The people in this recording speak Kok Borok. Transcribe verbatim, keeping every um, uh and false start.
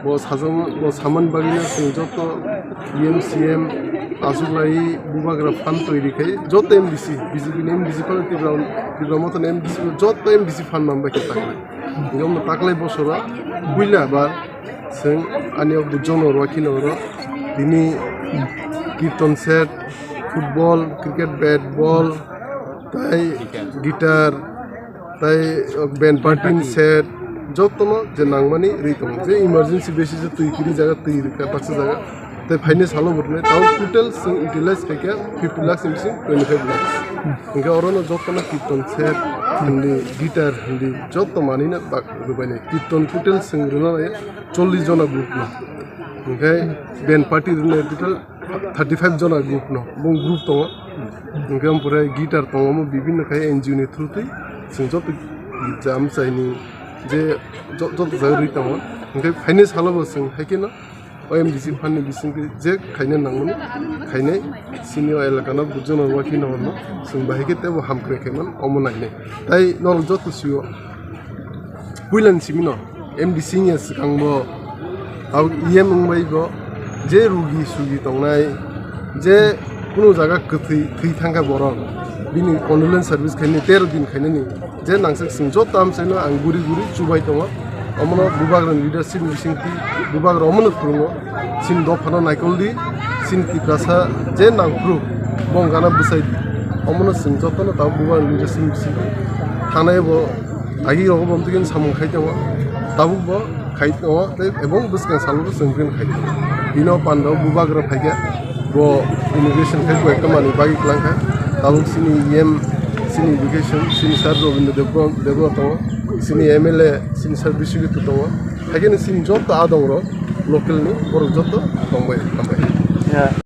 Bo sajak, bo saman bagwino chwng joto E M, C M achuklai bubagra phan twi rikhe joto M D C, B J P ni M D C phano Tipra, Tipra Motha ni M D C joto M D C phan man bai khe taklai. Hingke omo taklai bosoro puila bar chwng ani o bujokno rw kheno oro tini kirton set, football, cricket bat, ball, tai guitar, tai band party set, jotono je nangmani rwi tongo. Je emergency basis o twi kiri jaga, twi rwkha baksa jaga. Tai phaini salo bo rwnai, tao total chwng utilize khaikha fifty lakhs ni bising twenty five lakhs. Hingke orono jotono kirton set hindi, guitar hindi, joto manwino bak rwbainai. Kirton total chwng rwnai chollish jona group no. Hingke band party rwnai total thirty five jona group no, bong group tongo. Hingke ampore guitar tongo, omo bibinno khai N G O ni through twi chwng joto jam chaini je jo-, joto jaga rwi tongo. Hingke phaini salo bo chwng hai kheno o M D C phan ni bising twi je khaina nangmani khainai, chini o elaka no bujokno rw kheno hwnno chwng bahai khe teibo hamkrai khaimano omo nainai. Tai norok joto sio. Puilani simino M D C wngya swkangbo, abo E M wngbai bo, je rugi sugi tongnai, je kunu jaga kwthwi thwi thangkha borok, bini condolence service khainani tero din khainani, je nangsak chwng joto amchaino ang guri guri chubai tongo. Omono bubagrani leadership ni bisingtwi bubagra omono phwrwngo, chini dophano naikoldi, chini Tiprasa je nangphuru bongana bwchaidi, omono chwng jotono tabuk bubagrani leadership ni bisingtwi thangnai bo. Agi rogo bo amtwi khe samung khai tongo, tabuk bo khai tongo, tei ebong bwskang salo bo chwng khe khai tongo. Bino pando bubagra phaikha, bo inauguration khai bo ekta manwi bagwi kwlangkha. Tabuk chini E M, chini education, chini sir Robindra Debbarma, Debbarma tongo, chini M L A, chini sir Biswajit tongo. Haikhe chini joto adong rok local ni borok joto tongbai, tongbai.